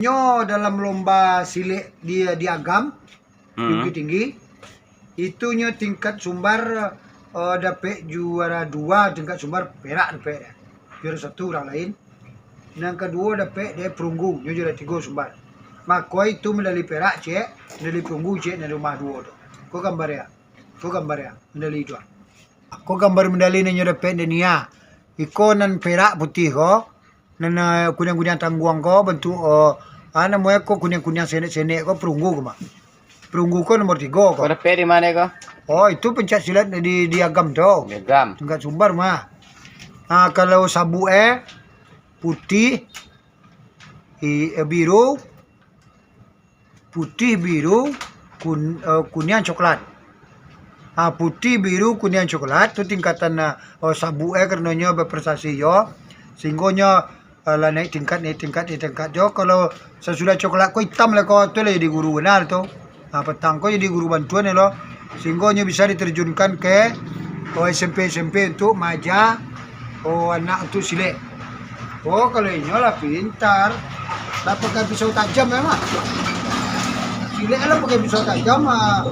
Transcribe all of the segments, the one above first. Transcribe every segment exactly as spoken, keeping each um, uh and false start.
Nyo dalam lomba silek di, di Agam, hmm, Bukittinggi, itu nyo tingkat Sumbar, eh, dapek juara dua tingkat Sumbar, perak dapek dia. Juara satu urang lain. Nan kaduo dapek dia perunggu, nyo juara tigo Sumbar. Mako itu medali perak ciek, medali perunggu ciek, nan rumah duo tu. Ko gambar dia. Ko gambar dia, medali tu. Ko gambar medali nan nyo dapek dek Nia. Iko nan perak putih ko, nan, eh, kuniang-kuniang tangguang ko, bantuak, eh, ah, namonyo ko kuniang-kuniang senek-senek ko, perunggu ko mah. Perunggu ko nomor tigo ko. Kau dapek di mana ko? Oh, itu pencak silat di, di Agam tu. Di Agam. Tingkat Sumbar mah. Ah, kalau sabuk, eh, putih, i-, eh, biru, putih, biru, kun-, eh, kuniang, coklat. Ha, putih, biru, kuniang, coklat tu tingkatan, eh, oh, sabuk, eh, karanonyo baprestasi jo, sehinggonyo, eh, lah naik tingkat, naik tingkat, naik tingkat jo. Kalau sasudah coklat ko itam lah ko, tu lah jadi guru bana tu. Ha, patang ko jadi guru bantuan lo, sehinggonyo bisa diterjunkan ke, oh, S M P, S M P untuk maaja, oh, anak untuk silek. Oh, kalau inyo lah pintar. Lah pakai pisau tajam memang. Silek lah pakai pisau tajam, ah.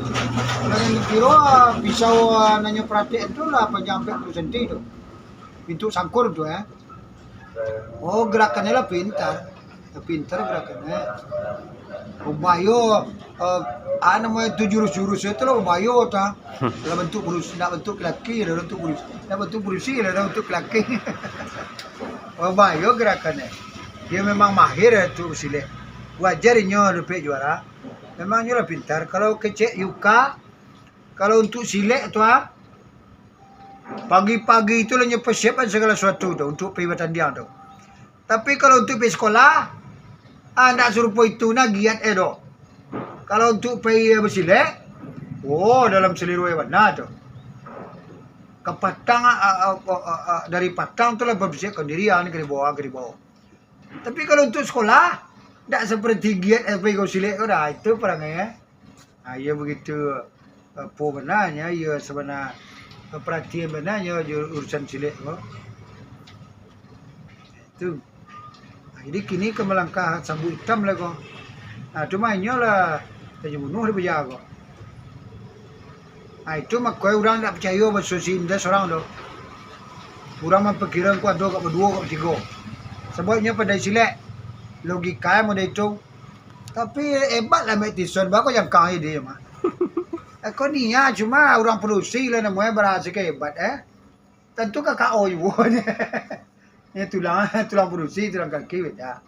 Kalau yang dikiro, ah, pisau, ah, nan nyo paratek tu lah panjang ampek puluah senti tu. Pintu sangkur tu, eh. Oh, gerakannyo lah pintar. Lah pintar gerakannyo. Babayo, eh, ah, namonyo tu jurus-jurus tu lah babayo tu, ah. Lah bantuak padusi, nak bantuak laki, lah bantuak padusi. Nak bantuak padusi, lah bantuak laki. Babayo gerakannyo. Dia memang mahir tu basilek. Wajar inyo dapek juara. Memang inyo lah pintar. Kalau kecek Yuka, kalau untuk silek tu, ah, pagi-pagi tu lah nyo persiapkan sagalo sasuatu tu untuk pai batandiang tu. Tapi kalau untuk pai sekolah, ah, ndak sarupo itu nah giat eh doh. Kalau untuk pai, eh, basilek, oh, dalam salero eh bana tu. Ka patang, ah, ah, ah, ah, ah, dari patang tu lah bapersiapkan diri, ah, ni ka dibawa, ka dibawa. Tapi kalau untuk sekolah, ndak saparati giat eh pai ka basilek ko doh, itu parangai, eh. Ah, iyo begitu, eh, apo bananyo, iyo sabana, eh, paratian bananyo jo urusan silek ko. Tu. Ah, jadi kini ka malangkah sabuk itam lah ko. Ah, tu mah inyo lah, tanyo bunuah di baja ko. Ah, itu mako urang ndak picayo baso si Indah sorang tu. Urang mampikirkan ko ado kok baduo, kok batigo. Sabab inyo pandai silek. Logika model itu. Tapi hebat lah Mek Tison, bako jangkang ide mah. Eh, ko Nia cuma urang padusi lah namonyo, barasio hebat, eh. Tantu ka K O juo nyo. Nyo tulang, tulang padusi, tulang kaki beda.